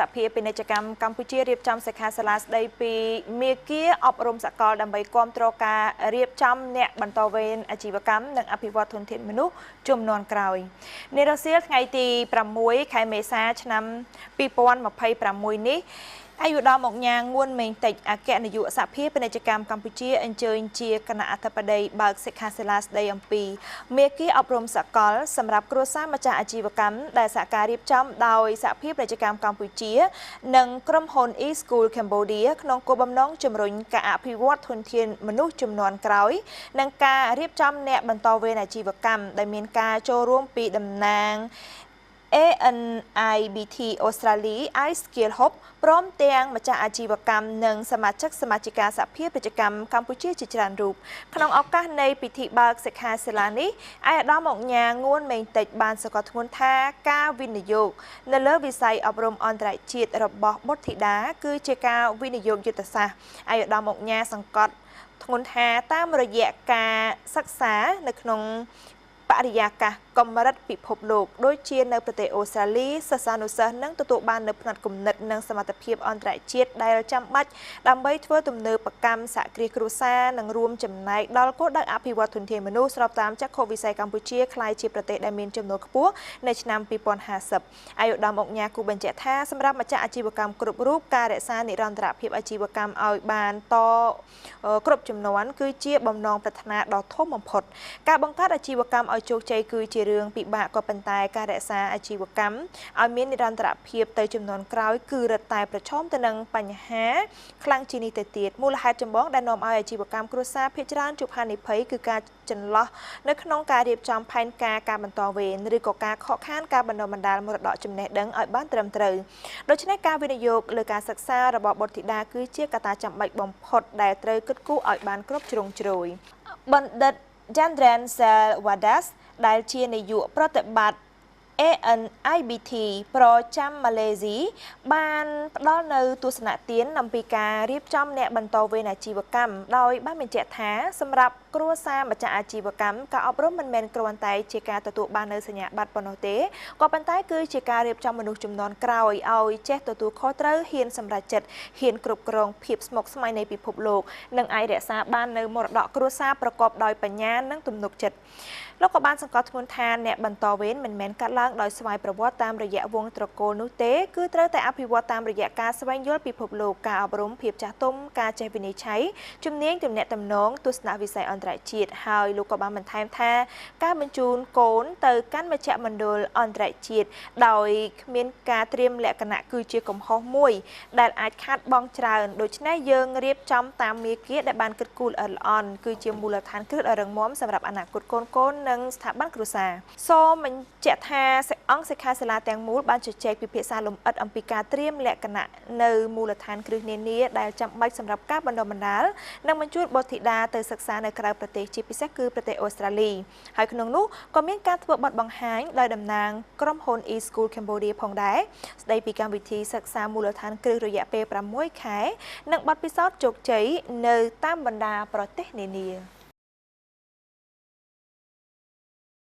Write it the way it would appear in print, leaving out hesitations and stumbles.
សភាពាណិជ្ជកម្មកម្ពុជារៀបចំសិក្ខាសាលាស្ដីពីមាគ៌ាអប់រំសកលដើម្បីគាំទ្រការរៀបចំអ្នកបន្តវេនអាជីវកម្មនិងអភិវឌ្ឍធនធានមនុស្សជំនាន់ក្រោយ។ នារសៀលថ្ងៃទី6ខែមេសាឆ្នាំ2026នេះ អាយុដល់មកញ៉ាងួនមេងតិច អគ្គនាយកសភាពាណិជ្ជកម្មកម្ពុជា អញ្ជើញជាគណៈអធិបតីបើកសិក្ខាសាលាស្ដីអំពីមាគ៌ាអប់រំសកលសម្រាប់គ្រួសារម្ចាស់អាជីវកម្ម ដែលសហការរៀបចំដោយសហភាពពាណិជ្ជកម្មកម្ពុជា និងក្រុមហ៊ុន e-School Cambodia ក្នុងគោលបំណងជំរុញការអភិវឌ្ឍធនធានមនុស្សជំនាន់ក្រោយ និងការរៀបចំអ្នកបន្តវេនអាជីវកម្ម ដែលមានការចូលរួមពីតំណាង ANIBT អូស្ត្រាលី iSkill Hub ព្រមទាំងម្ចាស់អាជីវកម្មនិងសមាជិកសមាជិកាសហភាពពាណិជ្ជកម្មកម្ពុជាជាច្រើនរូប។ ក្នុងឱកាសនៃពិធីបើកសិក្ខាសាលានេះ ឯកឧត្តមឧកញ៉ាងួនមេងតិចបានសង្កត់ធ្ងន់ថា ការវិនិយោគនៅលើវិស័យអប់រំអន្តរជាតិរបស់បុត្រធីតា គឺជាការវិនិយោគយុទ្ធសាស្ត្រ។ ឯកឧត្តមឧកញ៉ាសង្កត់ធ្ងន់ថា តាមរយៈការសិក្សានៅក្នុងបរិយាកាសកម្រិតពិភពលោកដូចជានៅប្រទេសអូស្ត្រាលី សិស្សានុសិស្សនឹងទទួលបាននូវផ្នត់គំនិតនិងសមត្ថភាពអន្តរជាតិដែលចាំបាច់ដើម្បីធ្វើទំនើបកម្មសហគ្រាសគ្រួសារ និងរួមចំណែកដល់គោលដៅអភិវឌ្ឍធនធានមនុស្សស្របតាមចក្ខុវិស័យកម្ពុជាក្លាយជាប្រទេសដែលមានចំណូលខ្ពស់នៅឆ្នាំ2050។ អាយុដាមអុកញ៉ាគូបញ្ជាក់ថា សម្រាប់ម្ចាស់អាជីវកម្មគ្រប់រូប ការរក្សានិរន្តរភាពអាជីវកម្មឲ្យបានតគ្រប់ចំនួនគឺជាបំណងប្រាថ្នាដ៏ធំបំផុត។ ការបង្កើតអាជីវកម្មឲ្យជោគជ័យគឺជារឿងពិបាក ក៏ប៉ុន្តែការរក្សាអាជីវកម្មឲ្យមាននិរន្តរភាពទៅចំនួនក្រោយ គឺរឹតតែប្រឈមទៅនឹងបញ្ហាខ្លាំងជាងនេះទៅទៀត។ មូលហេតុចម្បងដែលនាំឲ្យអាជីវកម្មគ្រួសារភាគច្រើនជួបហានិភ័យ គឺការចន្លោះនៅក្នុងការរៀបចំផែនការការបន្តវេន ឬក៏ការខកខានការបណ្ដុះបណ្ដាលមរតកចំណេះដឹងឲ្យបានត្រឹមត្រូវ។ ដូច្នេះការវិនិយោគលើការសិក្សារបស់បុត្រធីតា គឺជាកត្តាចាំបាច់បំផុតដែលត្រូវគិតគូរឲ្យបានគ្រប់ជ្រុងជ្រោយ។ បណ្ឌិត Jandran Selvadas ដែលជានាយកប្រតិបត្តិ ANIBT ប្រចាំម៉ាឡេស៊ី បានផ្ដល់នៅទស្សនទានអំពីការរៀបចំអ្នកបន្តវេនអាជីវកម្ម ដោយបានបញ្ជាក់ថា សម្រាប់គ្រួសារម្ចាស់អាជីវកម្ម ការអប់រំមិនមែនគ្រាន់តែជាការទទួលបាននូវសញ្ញាបត្រប៉ុណ្ណោះទេ ក៏ប៉ុន្តែគឺជាការរៀបចំមនុស្សជំនាន់ក្រោយឲ្យចេះទទួលខុសត្រូវ ហ៊ានសម្រេចចិត្ត ហ៊ានគ្រប់គ្រងភាពស្មុគស្មាញនៃពិភពលោក និងអាចរក្សាបាននូវមរតកគ្រួសារប្រកបដោយបញ្ញានិងទំនុកចិត្ត។ លោកក៏បានសង្កត់ធ្ងន់ថា អ្នកបន្តវេនមិនមែនកាត់ឡើងដោយស្វ័យប្រវត្តិតាមរយៈវងត្រកូលនោះទេ គឺត្រូវតែអភិវឌ្ឍតាមរយៈការស្វែងយល់ពិភពលោក ការអប់រំ ភាពចាស់ទុំ ការចេះវិនិច្ឆ័យ ជំនាញទំនាក់ទំនង ទស្សនវិស័យអន្តរជាតិ។ ហើយលោកក៏បានបន្ថែមថា ការបញ្ជូនកូនទៅកាន់មជ្ឈមណ្ឌលអន្តរជាតិដោយគ្មានការត្រៀមលក្ខណៈ គឺជាកំហុសមួយដែលអាចខាតបង់ច្រើន។ ដូច្នេះយើងរៀបចំតាមមាគ៌ាដែលបានគិតគូរល្អិតល្អន់ គឺជាមូលដ្ឋានគ្រឹះដ៏រឹងមាំសម្រាប់អនាគតកូនៗនិងស្ថាប័នគ្រួសារ។ សូមបញ្ជាក់ថា អង្គសិក្ខាសាលាទាំងមូលបានជជែកពិភាក្សាលម្អិតអំពីការត្រៀមលក្ខណៈនៅមូលដ្ឋានគ្រឹះនានាដែលចាំបាច់សម្រាប់ការបណ្ដុះបណ្ដាលនិងបញ្ជូនបុត្រធីតាទៅសិក្សានៅក្រៅប្រទេស ជាពិសេសគឺប្រទេសអូស្ត្រាលី ហើយក្នុងនោះក៏មានការធ្វើបទបង្ហាញដោយតំណាងក្រុមហ៊ុន e-School Cambodia ផងដែរ ស្ដីពីកម្មវិធីសិក្សាមូលដ្ឋានគ្រឹះរយៈពេល6ខែ និងបទពិសោធន៍ជោគជ័យនៅតាមបណ្ដាប្រទេសនានា។